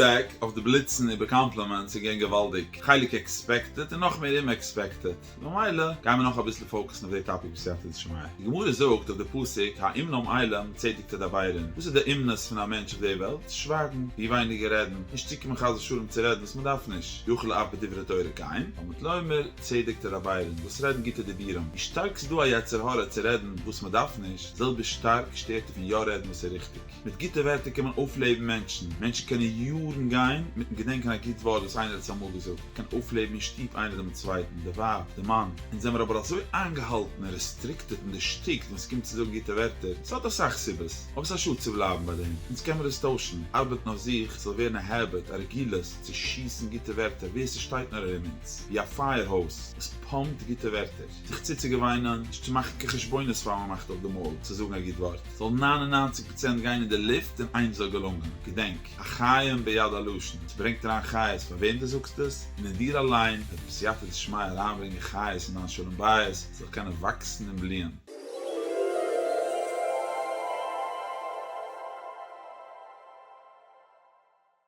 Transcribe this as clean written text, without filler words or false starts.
feedback אויף די בליצן איבער compliments איז געווען געוואלדיג, חלק expected און נאך מער אומ-expected, ממילא גיימער נאך אביסל focus ן אויף די topic בסייעתא דשמיא. די גמרא זאגט אויף די פסוק האמנם אילם צדק תדברון, וואס איז די אומנות פון א מענטש אויף די וועלט? שווייגן, ווי ווייניגער רעדן, נישט צוקומען חס ושלום צו רעדן וואס מען דארף נישט, יכול אף בדברי תורה כן, תלמוד לומר צדק תדברון, דאס רעדן גוטע דיבורים, ווי שטארק ס'איז דא א יצר הרע צו רעדן וואס מען דארף נישט, זעלבע שטארק שטערט ער פון יא רעדן וואס איז ריכטיג. מיט גוטע ווערטער קען מען אויפלעבן מענטשן, מענטשן קענען יארן גיין מיטן געדענקען א גוט ווארט וואס איינער האט זיי אמאל געזאגט, קען אויפלעבן אין שטוב איינער דעם צווייטן, די ווייב, די מאן, אונז זעמער אבער אזוי איינגעהאלטן און restricted און דערשטיקט ווען ס'קומט צו זאגן גוטע ווערטער, ס'האט אסאך סיבות, אבער ס'איז א שאד צו בלייבן ביי דעם, אונז קען מיר עס טוישן, ארבעטן אויף זיך, ס'זאל ווערן א habit, א רגילות, צו שיסן גוטע ווערטער ווער ס'שטייט נאר ארום אונז, ווי א fire hose וואס pump ט גוטע ווערטער, זיך צוצוגעוויינען, נישט צו מאכן קיין חשבונות פאר מ'מאכט אויף די מויל צו זאגן א גוט ווארט. זאל 99% גיין אין די לופט און איינס זאל געלונגען. געדענק, החיים ביד הלשון, ס'ברענגט אריין חיות פאר וועם דו זאגסט עס, און אין דיר אליין וועט בסייעתא דשמיא אריינברענגען חיות אין דיין שלום בית, ס'זאל קענען וואקסן און בליען.